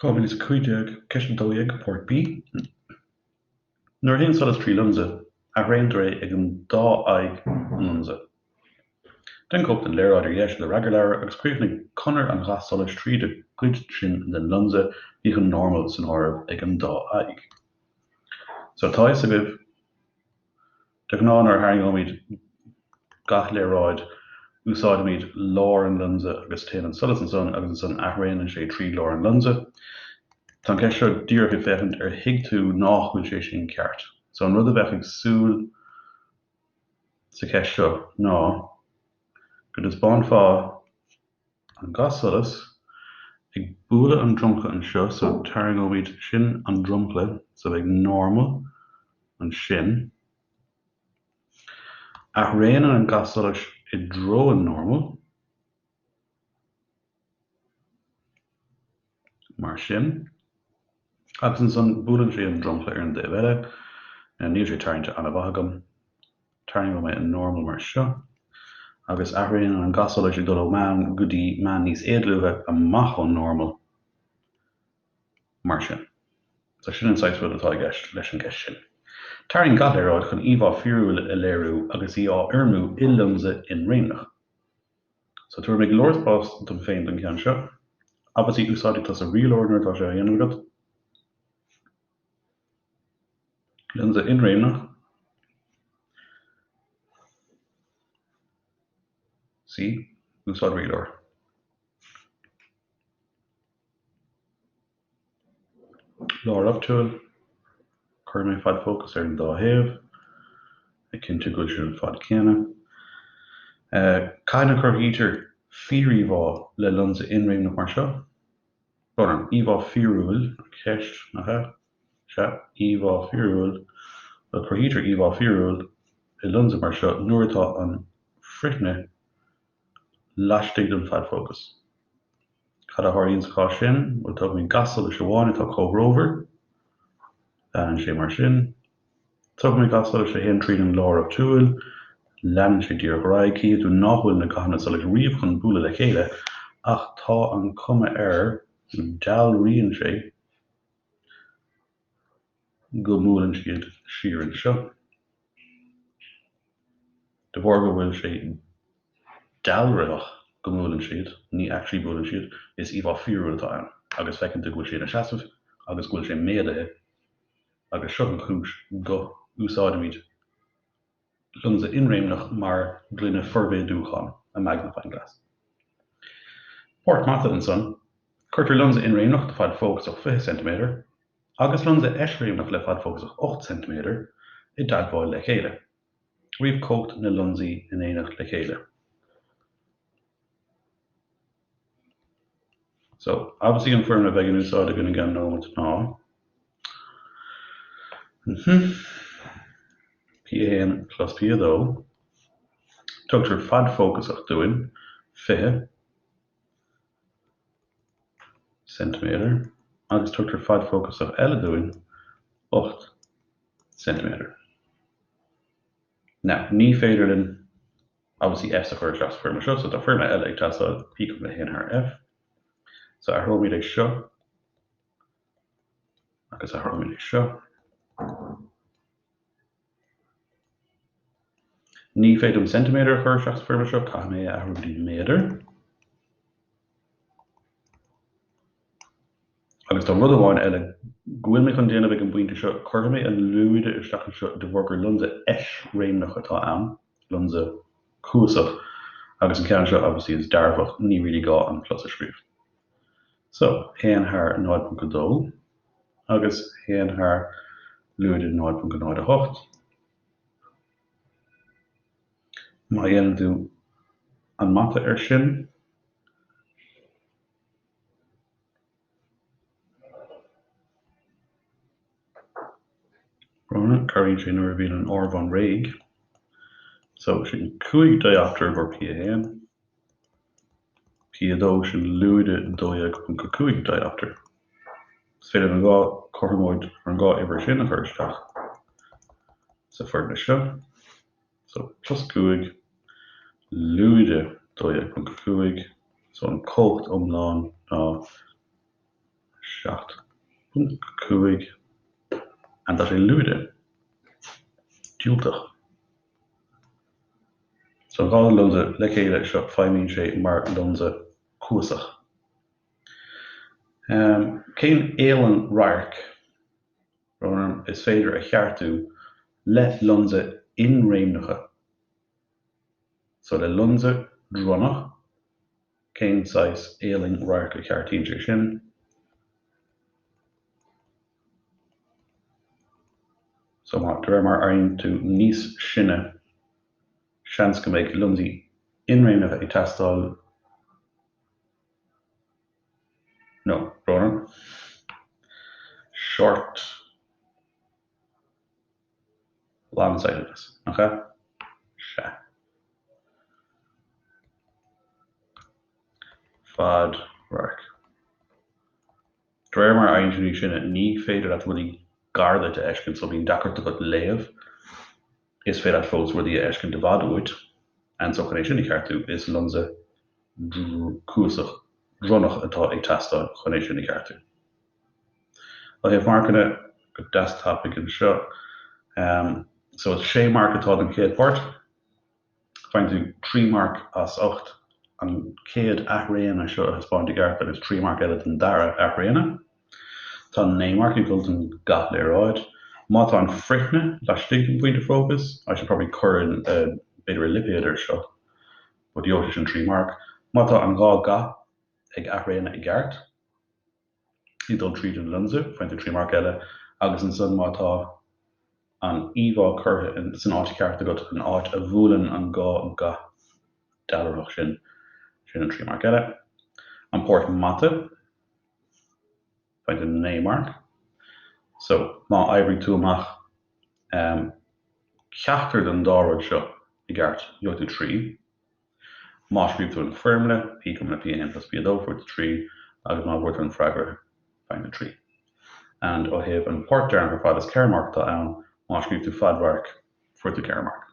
2015, Ceist 12, Páirt B. Nuair a théann solas trí lionsa, athraontar é ag an dá aghaidh an lionsa. Déan cóip den léaráid ar dheis i do fhreagarleabhar agus críochnaigh conair an gha solais tríd an gcuid sin den lionsa, bíodh an normal san áireamh, ag an dá aghaidh. So tá a fhios agaibh, de ghnáth nuair a tharraingeoimid gach léaráid, úsáidimid lár an lionsa agus téann an solas ansan agus ansan athraonann sé tríd lár an lionsa. Tá an cheist seo díreach ag féachaint ar thuig tú nách bhfuil sé sin ceart. So an rud a bheadh ag súil sa cheist seo ná go dtaispeánfá an ga solais ag bualadh an dromchla anseo, so tarraingeoimid, sin an dromchla, so beidh normal ansin. Athraonann an ga solais i dtreo an normal. Mar sin. Agus ansan buaileann sé an dromchla ar an dtaobh eile. Now níl sé tarraingte an-mhaith agam. Tarraingeoidh mé an normal mar seo. Agus athraonann an ga solais ag dul ó meán go dtí meán níos éadlúithe amach ón normal. Mar sin. So sin an saghas rud atá i gceist leis an gceist sin. Tarraing gach léaráid chun íomhá fíorúil a léiriú agus í á fhoirmiú i lionsa inréimneach. So tabharfaidh mé go leor spáis dom féin don cheann seo. Obviously úsáidfidh tusa rialóir nuair atá sé á dhéanamh agat. Lionsa inréimneach. C, úsáid rialóir. Lár optúil, Cuirfidh mé fad fócais ar an dá thaobh, ag cinntiú go bhfuil siad an fad céanna. Cathain a chruthaítear fíoríomhá le lionsa inréimneach mar seo? Brón orm, íomhá fíorúil an cheist, nach ea? Sea, íomhá fíorúil. Bhuel, cruthaítear íomhá fíorúil i lionsa mar seo nuair atá an frithne laistigh den fad fócais. Cad a tharlaíonn sa chás sin? Bhuel, tógfaimid ga solais amháin atá comhthreomhar. Leanann sé mar sin. Tógfaimid ga solais a théann tríd an lár optúil. Leanann sé díreach ar aghaidh. Cífidh tú nach bhfuil na gathanna solais riamh chun bualadh le chéile, ach tá an cuma air, nó dealraíonn sé, go mbuaileann siad siar anseo. De bharr go bhfuil sé dealraitheach go mbuaileann siad, ní actually buaileann siad, is íomhá fíorúil atá ann agus feiceann tú go bhfuil sé ina seasamh agus go bhfuil sé méadaithe agus seo an chúis go úsáidimid lionsa inréimneach mar ghloine formhéadúcháin, a magnifying glass. Páirt mata ansan, cuirtear lionsa inréimneach de fad fócasach 20 ceintiméadar agus lionsa eisréimneach le fad fócasach 8 ceintiméadar i dteagmháil le chéile. Ríomh cumhacht na lionsaí in éineacht le chéile. So, obviously an foirmle a bheidh in úsáid againn i gceann nóimeat ná P1 plus P2. Tugtar fad fócasach dúinn, 20 ceintiméadar, agus tugtar fad fócasach eile dúinn, 8 ceintiméadar. Now, ní féidir linn obviously S a chur isteach sa foirmle seo, so tá foirmle eile ag teastáil, P cosúil le 1 thar F. So athróimid é seo agus athróimid é seo. Ní féidir liom ceintiméadar a chur isteach sa foirmle seo, caithfidh mé é a athrú go dtí méadar. Agus tá rud amháin eile go bhfuil mé chun déanamh ag an bpointe seo, cuirfidh mé an lúide isteach anseo de bharr gur lionsa eisréimneach atá ann, lionsa cuasach, agus an ceann seo obviously is dearfach, ní really gá an plus a scríobh. So, 1 thar 0.2 agus 1 thar lúide 0.08. Má dhéanann tú an mata air sin, Brón, cabhraíonn sé nuair a bhíonn an áireamhán réidh. So, sin 5 diopter i gcomhair P1, P2 sin lúide 12.5 diopter. Is féidir an dhá chothromóid, an dhá uimhir sin a chur isteach sa foirmle seo. So, plus 5, lúide 12.5, so an cumhacht iomlán ná 7.5 and tá sé lúide diúltach. So an dá lionsa le chéile seo feidhmíonn sé mar lionsa cuasach. Cén éalang radhairc is féidir a cheartú le lionsa inréimneacha? So le lionsa dronnach Cén saghas éalaing radhairc a cheartaíonn sé sin? So má, de réir mar a éiríonn tú níos sine, seans go mbeidh lionsaí inréimneacha ag teastáil, no, brón orm, short long-sightedness, nach ea? Sea. Fad radhairc. De réir mar a éiríonn tú níos sine, ní féidir leat rudaí gar duit a fheiscint, so bíonn deacracht agat léamh. Is féidir leat fós rudaí a fheiscint i bhfad uait, and so chun é sin a cheartú, is lionsa cuasach dronnach atá ag teastáil chun é sin a cheartú. Ó thaobh marcanna, go deas tapaidh anseo. So is sé marc atá don chéad pháirt. Faigheann tú 3 marc as ucht an chéad athréanna seo a thaispeáint i gceart agus 3 marc eile don dara athréanna. Tá 9 marc ag dul don gach léaráid. Má tá an frithne laistigh den phointe fócais, I should probably cur in b'fhéidir a lipéad ar seo, but gheobhaidh sé sin 3 marc. Má tá an dhá ga ag athréanna i gceart, ag dul tríd an lionsa, faigheann tú 3 marc eile, agus ansan má tá an íomhá curtha san áit cheart agat, an áit a bhuaileann an dhá ga dealraitheach sin, sin an 3 marc eile. An páirt mata, faigheann tú 9 marc. So, má oibrigh tú amach ceachtar den dá rud seo i gceart, gheobhaidh tú 3. Má scríobh tú an foirmle, P cothrom le P1 plus P2, fuair tú 3, agus má bhfuair tú an freagra, faigheann tú 3. And ó thaobh an páirt deireanach ar fad, is 4 marc atá ann, má scríobh tú fad radhairc, fuair tú 4 marc.